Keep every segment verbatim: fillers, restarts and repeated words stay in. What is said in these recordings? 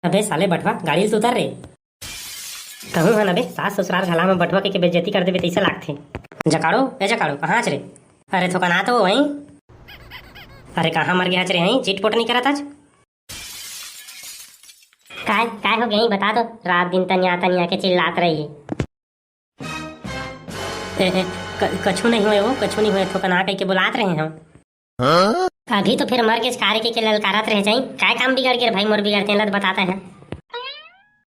अबे साले बटवा, गाड़ी ले तो उतर रे। कहूँ हन अबे, सास ससुराल घला में बटवा के, के बेइज्जती कर देबे तइसे लागथे। जकाड़ो, ए जकाड़ो, कहाँ हच रे? अरे थोकन आ तो वहीं। अरे कहाँ मर गया हच रे, हई चिटपोट नहीं करत आज। काय, काय हो गई बता दो, रात दिन तनिया तनिया के चिल्लात रही। ए, ए, क-, कछु नहीं होए वो, कछु नहीं होए, थोकन आ कहिके बुलात रहे हम। अभी तो फिर मर के कार के, के ललकारत रहे जाई। काय काम बिगड़ गे भाई मोर बिगड़ते लत बताते हैं।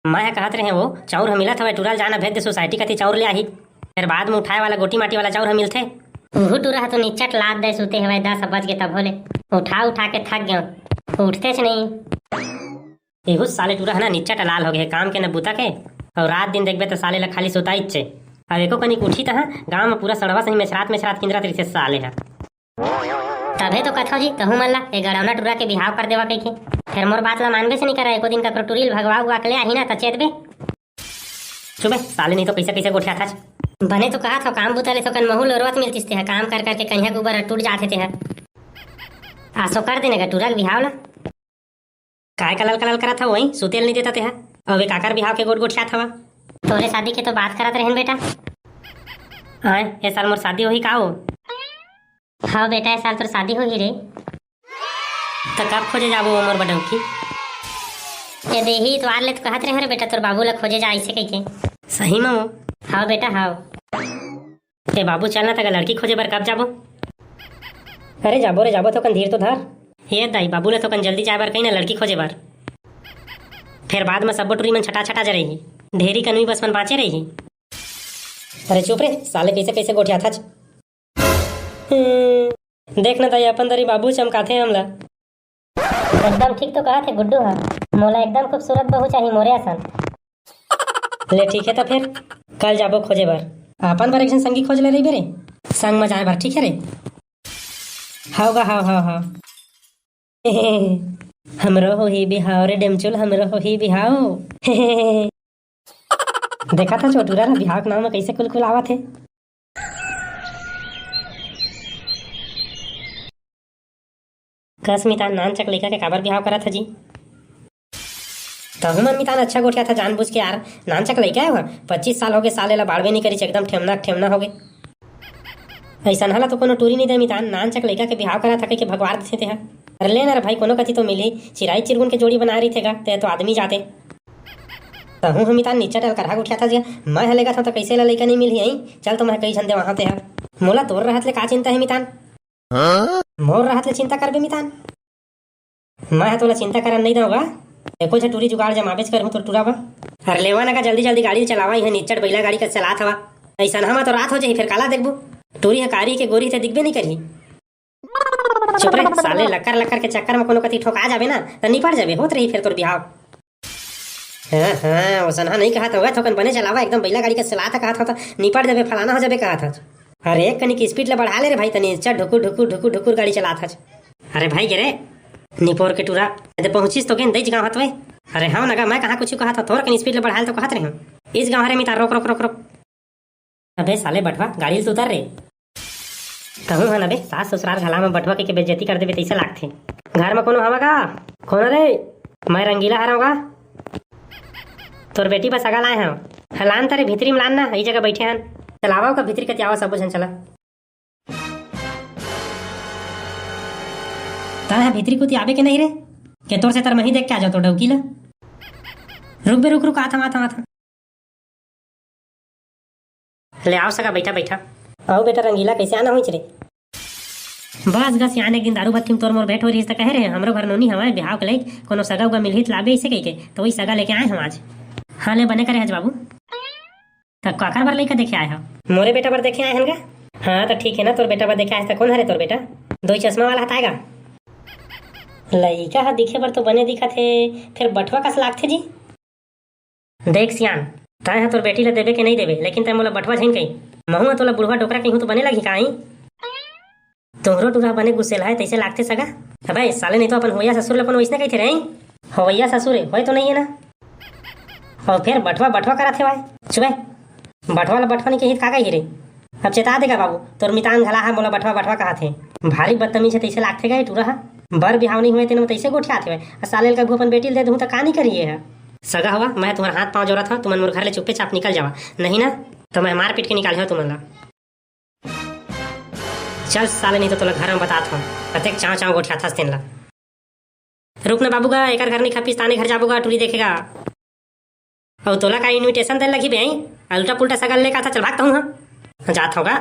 मैं ह कहत रहे वो, चाउर ह मिलत हवय, टूरा ल जाना भेज दे सोसाइटी कति चाउर ले आही। फिर बाद में उठाए वाला गोटी माटी वाला चाउर ह मिलथे। उहू टूरा ह तो निच्चट लात दे सुते हवय, दस बज के तभो ले उठा उठा के थक गयो, उठतेच नहीं। एहू साले टूरा ह ना निच्चट लाल हो गए हे, काम के न बूता के, अउ रात दिन देखबे त साले ल खाली सुताइच हे। अब एको कनिक उठी तहाँ गांव में पूरा सड़वा सही मेछरात मेछरात किंजरत रहिथे साले ह। तभे तो कथव जी, तहू मन ला ए गड़ौना टूरा के बिहाव कर देवा कहिके। फेर मोर बात ला मानबे से नहीं करा, एको दिन ककरो टूरी ल भगवा उगवा के ले आही ना त चेतबे। चुपे साले, नहीं तो कैसे कैसे गोठियाथच। बने तो कहा था, काम बुता ले थोकन महू लोरवत मिलतिस ते ह, काम कर करके कहिया के ऊपर टूट जाथे ते ह। आसो कर देने का टूरा के बिहाव ला। काय कलल कलल करत हव वहीं, सुते ल नहीं देता ते ह। अबे काकर बिहाव के गोठ गोठियात हवा? तोरे शादी के तो बात करत रहेन बेटा। आय, ए साल मोर शादी होही का हो? हाँ बेटा, ए साल तोर शादी होही रे। त कब खोजे जाबो वो मोर बडौकी? ए देही इतवार ले तो कहत रहे रे बेटा, तोर बाबू ला खोजे जा ऐसे कहिके। सही में वो? हाँ बेटा, हाँ। ए बाबू, चल ना, तका लड़की खोजे बर कब जाबो? अरे जाबो रे जाबो, थोकन धीर तो धर। ए दाई, बाबू ला थोकन जल्दी जाए बर कही ना लड़की खोजे बर। फेर बाद में सब्बो टुरी मन छटा छटा जरही, ढेरी कनवी बस मन बाँचे रही। अरे चुप रे साले, कैसे कैसे गोठियाथच। हम्म, देख ना दाई, अपन दरी बाबू चमकाथे हमला। एकदम ठीक तो कहा थे गुड्डू हा, मोला एकदम खूबसूरत बहू चाही मोरे असन। ले ठीक है त फेर कल जाबो खोजे बर। अपन बर एक झन संगी खोज ले रहिबे रे, संग म जाए बर, ठीक है रे? हाव गा, हाव, हाव, हाव। हमरो होही बिहाव रे डेमचुल, हमरो होही बिहाव। देखा था छोटूरा ला बिहाव के नाव म कैसे कुलकुलावत हे। कस मितान, नानचक लइका के काबर बिहाव करत ह जी? तहू मन मितान अच्छा गोठियाथा जानबूझ के यार, नानचक लइका हे वो, पच्चीस साल होगे साले ला बाढ़बे नइ करिच, एकदम ठेमना ठेमना होगे। अइसन हला तो कोनो टूरी नइ दे मितान, नानचक लइका के बिहाव करत ह कहिके भगवार देथे तेहा। अरे ले ना रे भाई, कोनो कति तो मिलही, चिराई चिरगुन के जोड़ी बनाए रहिथे गा, ते तो आदमी जाते। तहू ह मितान निच्चट अलकरहा गोठियाथा जी, मैं ह लेगत हंव त कइसे ला लइका नइ मिलही अई, चल तो मैं कही झन देवाहंव तेहा। मोला तोर रहत ले का चिंता हे मितान? मोर रहत ले चिंता करबे मितान? मैं ह तोला चिंता करन नइ दंव गा। एको झन टूरी जुगाड़ जमाबेच करहूं तोर टूरा बर। अरे लेवा ना गा, जल्दी जल्दी गाड़ी ल चलावा, इहां निच्चट बइला गाड़ी कस चलात हवा। अइसनहा म तो रात हो जाही, फेर काला देखबो? टूरी ह कारी के गोरी ते दिखबे नइ करही। चुप रे साले, लक्कर लक्कर के चक्कर म कोनो कति ठोका जाबे ना, त निपट जाबे, होत रही फेर तोर बिहाव। हाँ, हाँ, ओसनहा नइ कहत हंव गा, थोकन बने चलावा, एकदम बइला गाड़ी कस चलात हंव कहत हंव त निपट जाबे, फलाना हो जाबे कहत हंव। अरे, एक कनिक speed ला बढ़ा ले रे भाई, तनी चल ढुकुर, ढुकुर, ढुकुर, ढुकुर गाड़ी चलात हच। अरे भाई गे रे, निपोर के टूरा, एदे पहुंचिस तो गेन दई जगह हत वे। अरे हाँ ना गा, मैं कहाँ कुछ कहत हंव, थोर कन speed ला बढ़ा ले तो कहत रहे हंव। इस गाँव रे मिता, रोक, रोक, रोक, रोक। अबे साले बटवा, गाड़ी से उतर रे। कहूँ हन अबे, सास ससुराल घला में बटवा के, के बेइज्जती कर देबे तइसे लागथे। घर में कोनो हवा का? कौन रे? मैं रंगीला हरव का? तोर बेटी बस अगा लाए हंव। हाँ, लान तरे भीतरी में लान ना, ई जगह बैठे हन। चलावा का भीतरी कति आवा सबो झन चला। तैं ह भीतरी कोती आबे के नहीं रे? के तोर से तर मही देख के आ जाओ तो डौकी ला। रुक बे, रुक, रुक, आत हंव, आत हंव, आत हंव। ले आओ सगा, बैठा, बैठा। आओ बेटा रंगीला, कैसे आना होइच रे? बस गा सियान, एक दिन दारू भट्ठी में तोर मोर भेंट हो रहिस त कहे रहे, हमरो घर नोनी हवय, बिहाव के लइक कोनो सगा उगा मिलही त लाबे अइसे कहिके, त वही सगा लेके आए हंव आज। हाँ ले, बने करे हच बाबू। त काकर बर लइका देखे आए हव? मोरे बेटा बर देखे आए हन गा। हाँ त ठीक हे ना, तोर बेटा बर देखे आए हस त कौन हरे तोर बेटा? दोई चश्मा वाला हताय गा। लइका ह दिखे बर तो बने दिखत हे, फेर बटवा कस लागथे जी। देख सियान, तैं ह तोर बेटी ला देबे के नइ देबे, लेकिन तैं मोला बटवा झइन कही। महूं ह तोला बुढ़वा डोकरा कहिहूं तो बने लगही का? तुंहरो टूरा बने गुस्सेलहा हे, तइसे लागथे सगा। अबे साले, नहीं तो अपन होवइया ससुर ला कोनो वइसने कहिथे रे? होवइया ससुर हे, होय तो नइ हे ना। अउ फेर बटवा बटवा करत हे वाय। चुप हे। बटवा ला बटवा नइ कही त का कही रे? अब चेता दे गा बाबू, तोर मितान घला ह मोला बटवा बटवा कहत हे। भारी बदतमीज हे, तइसे लागथे गा ये टूरा ह। बर बिहाव नहीं हुए तेन में तइसे गोठियात हवे। आ साले ल कभू अपन बेटी ल दे दूं त का नहीं करिए है। सगा हुआ, मैं तुम्हार हाथ पांव जोरत हूं, तुमन मोर घर ले चुप्पे चाप निकल जावा, नहीं ना तो मैं मार पीट के निकाल हूं तुमन ला। चल साले, नहीं तो तोला घर में बतात हूं, कतेक चांव चांव गोठियाथस तेन ला। रुक ना बाबू गा, एकर घर नहीं खपिस ताने घर जाबो गा, टूरी देखेगा। अउ तोला का इनविटेशन दे लगही बे, आई? उल्टा पुल्टा सगल लेके आता, चल भागता हूं, हां। जात होगा।